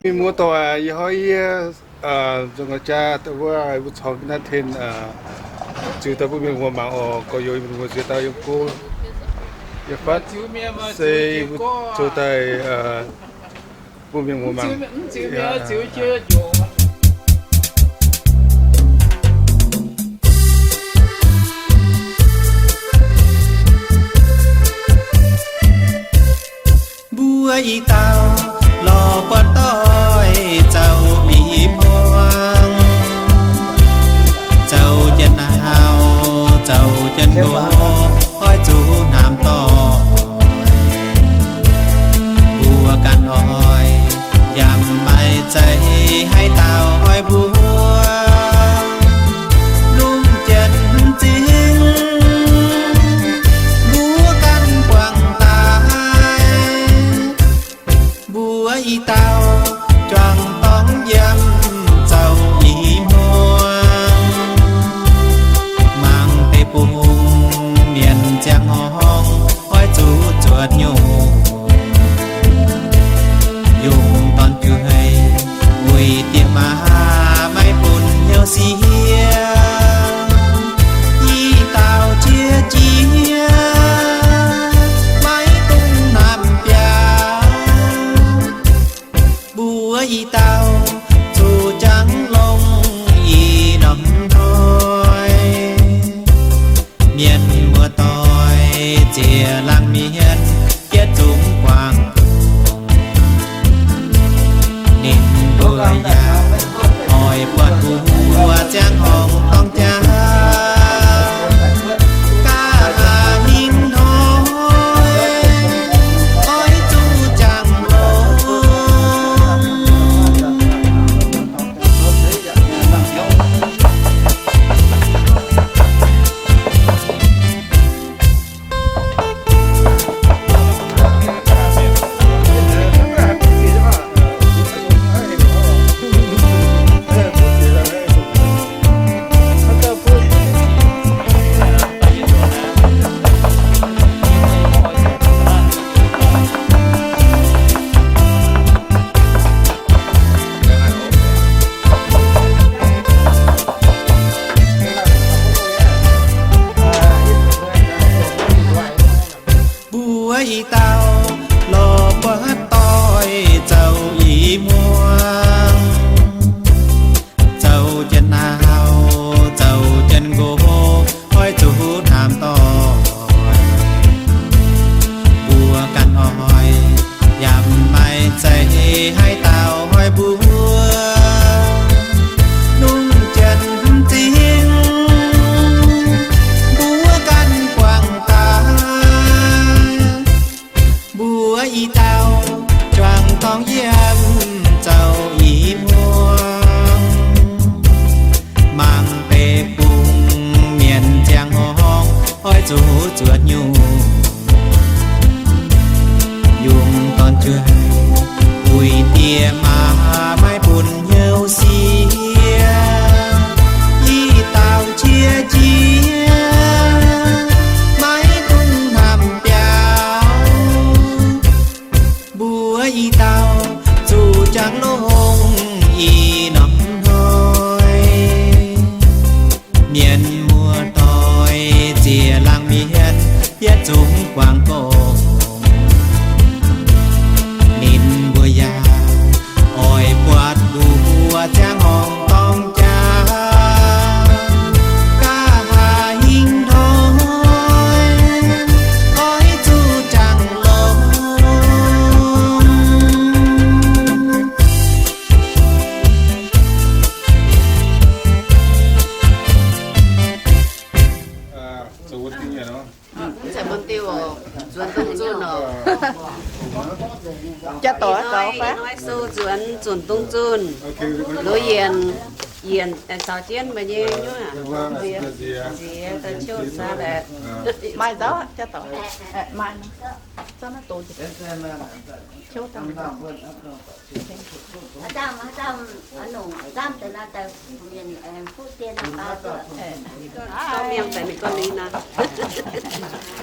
Mienh muoz-doic, ih hnoi yie nzunc ga'jaa daaih wuov, wuov corng ga'naaiv ten ziux daaih bun mienh muoz mangc oc. Gorx-youz mienh muoz nziex dauh yiem go, yie fatv se zoux daaih bun mienh muoz mangc. Mbuo ih dauh lorz buatc doic zoux ih muangx, zoux jienv nauz, zoux jienv nqox, oix zuqc hnamv doic. Mbuo ganh oix yaac maiv zeiz haaix dauh oix mbuo lungh jien m'zing, mbuo ganh buangh daaih. Mbuo ih dauh juangc dorngx yiem zoux ih muangx, mangc deix bung mienh ziangh horngh oix zuqc zuotc nyungc. Yungz dorn jueiv uix diex maa maiv bun hnyouv siev. Ih dauh jiex jiex maiv dungx hnamv biaux. Mbuo ih dauh zuqc jangx longx ih norm hnoi. Mienh muoz-doic ziex laangz mienh yietc zungv guangc. Ninh mbuo yaac oix buatc mbuo ziangh horngh dorng jaax, gaax hingv hnoi oix zuqc jangx longx. Mbuo ih dauh lorz buatc doic zoux ih muangx, zoux jienv nauz, zoux jienv nqox, oix zuqc hnamv doic. Mbuo ganh oix yaac maiv zeiz haaix dauh oix mbuo lungh jien m'zing, mbuo ganh buangh daaih. Mbuo ih dauh juangc dorngx yiem zoux ih muangx, mangc deix bung mienh ziangh horngh oix zuqc zuotc nyungc. Yungz dorn jueiv uix diex maa maiv bun hnyouv siev. Ih dauh jiex jiex maiv dungx hnamv biaux. Mbuo ih dauh zuqc jangx longx ih norm hnoi. Mienh muoz-doic ziex laangz mienh yietc zungv guangc gong. Ninh mbuo yaac oix buatc mbuo ziangh horngh dorng jaax, gaax haaix hingv hnoi oix zuqc jangx longx. Mv zeiz bun diuh oc, nzuonx dongh zunh oc. Ih hnoi sou nzuonx zunc dongh zunh. Loz yienc, yienc caux jienv meih nyei nyuoqv. Nziex daaih ciouv saa laeqc. Maaih nzauv, maaih nzauv naaiv doz.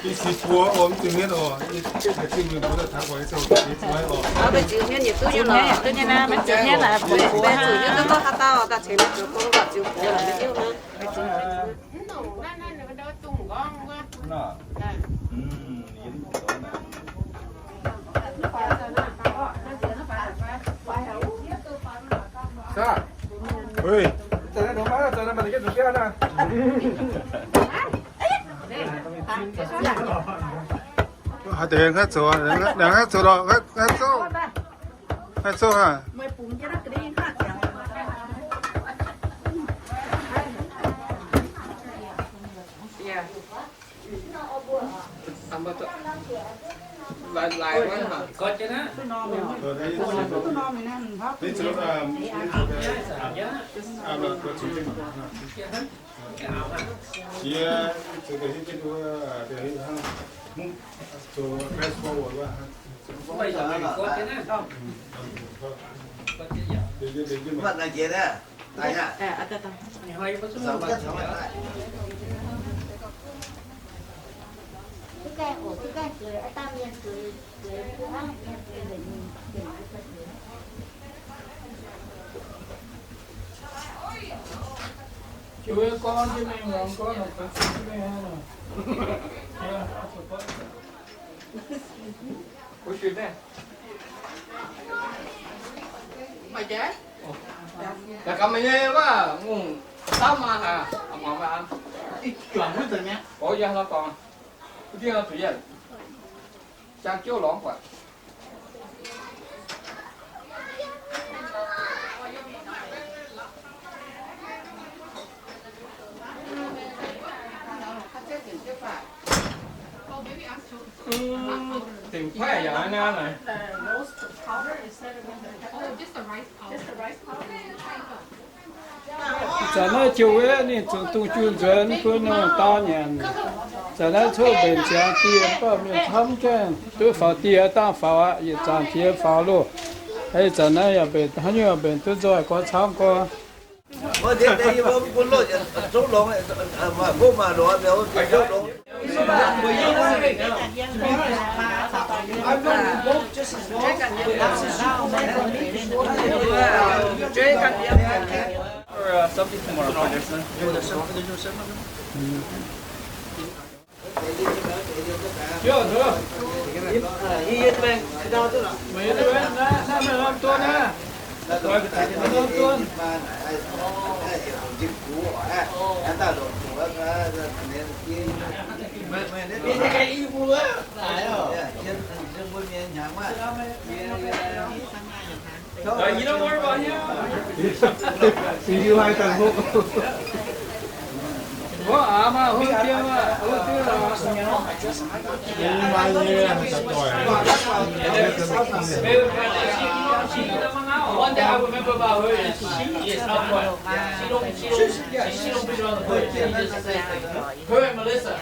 Ih six four oc, mv ziux hmien oc. Ih ziux hmien mbuo daaih taux guangc ih zoux ih ziux hmien oc. Ziux hmien yietc duqv nyei lorqc. Duqv nyei naaiv, maiv ziux hmien naaic, ziux hmien naaic, ziux hmien naaic. Haaix deix haaix zoux, haaix zoux lorqc, haaix zoux, haaix zoux hnangv. Maaih jaaix? Da'ganh meih nyei waac ngongh daav maa haic, a'muangx maiv an. Ih juangc wuov nzengc mi'aqv. Orv, yie hnangv nor dorngx. Wuov dien zuqc yie jang jiouv lorngx buatc. Dingc kuaaiv yaac naaiv naaic. Ih zanc naaiv Joe Wei ninh zuqc dungz junh nzuonx bun ninh daauh nyanc. Zanc naaiv coqv mbenc ziangx dieh, mv baac mienh camv jienv duqv faaux dieh, dangh faaux aqv, yietc zanc jiex faaux loh. Ih zanc naaiv yaac mbenc, haaix nyungc yaac mbenc duqv nzoih gorx camv gorx. Or, uh, something tomorrow for this one. Uh, you don't worry about him. One thing I remember about her is she is upright. She don't, she don't, she, she don't put it on the board. She just, her and Melissa,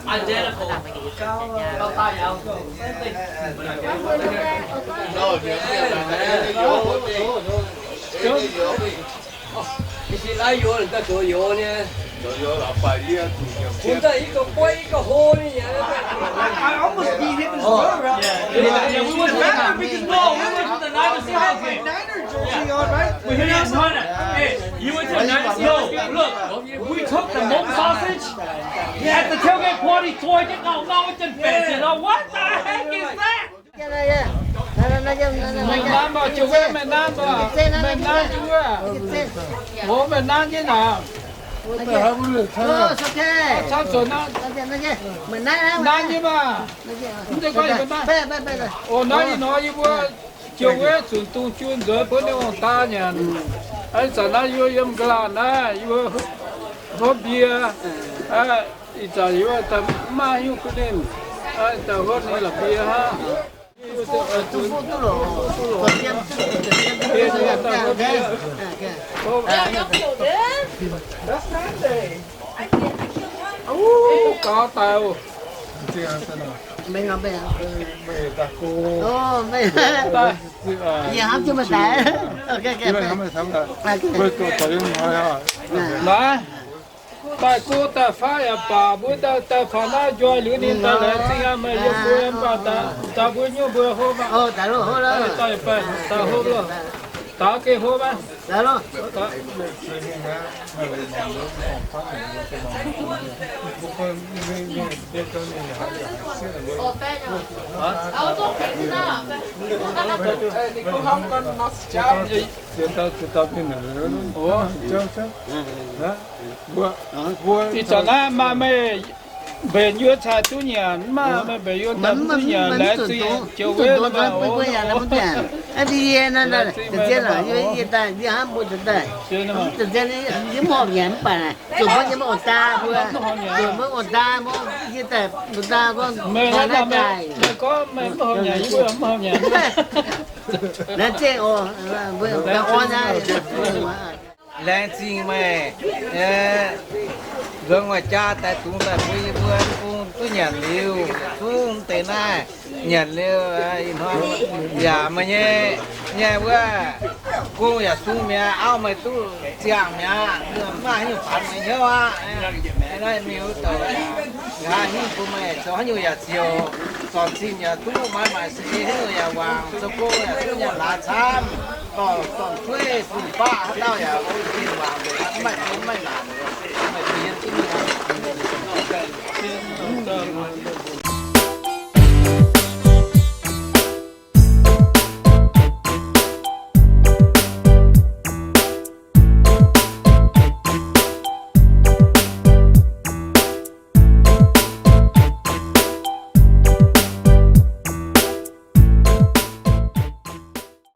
identical. I almost beat him in the road. Yeah, yeah, we went back because no, we went to the Niners Seahawks game. Jersey on, right? We hit that runner. Hey, you went to the Niners Seahawks game? Look, we took the Hmong sausage at the tailgate party, tore det navn, navn, den bedste, og what the heck is that? Meih nanv mv baac, Joe Wei, meih nanv mv baac, meih nanv wuov. Hov, meih nanv jienv naaic. Camv zoux nanv. Nanv jienv maah. Mv zeiz gorngv meih nanv. O, naaiv ih hnoi yie mbuo Joe Wei zunc dungz junh nzuonx bun ninh ong-daa nyanc. Ih zanc naaiv yie mbuo yiem ga'laanh naaiv, yie mbuo hopv mbie. Ih zanc yie mbuo maiv hiuv duqv ninh, ih zanc hopv ninh la'mbie hnangv. Gaux daaih oc. Naaiv. Daaih gouv daaih faatv yaac baac mbuo daaih, daaih faaux naaiv njoih liuz ninh daaih laengz zingh aqv. Meih yiem mbuo mv baac daaih mbuo nyuoqv mbuo hopv aqv. Daaih hopv loh. Daaih gengh hopv aqv. Ih zanc naaiv maaih meih mbenc yie cai duqv nyanc, mv maaih meih mbenc yie daaih mv duqv nyanc, laengz zingh joux weiv mbuo yaac laengz zingh meih oc. Yie hnamv mbuo daaih, yie mv horpc nyanc mv baac zuqc mbuo nyei mv oix daa mbuo, zuqc mbuo oix daa mbuo, yie daaih oix daa gorngv meih hnamv naaiv daaih, meih gorngv meih mv horpc nyanc, yie mbuo mv horpc nyanc. Naaiv zengv oc, mbuo orn naaiv. Laengz zingh meih, nzuonx maaih jaa daaih dungx daaih bun yie mbuo bung duqv nyanc liuz, zungv deix naaiv nyanc liuz, ih hnoi yaac meih nyei, nyei wuov gong yaac sung mi'aqv, auv meih duqv ziangh mi'aqv, mv maaih haaix nyungc faanx meih hnyouv aqv. Naaiv mingh wuov douc nqa'haav hingv bun meih zoux haaix nyungc yaac ziouc zornc zinh yaac duqv, maaiz maaic se haaix nyungc yaac wangc, zoux gong yaac duqv nyanc laaix camv, dorn-kueiv fun-faqv haaix dauh yaac zinh wangc, mv maaih, mv maaih naanc.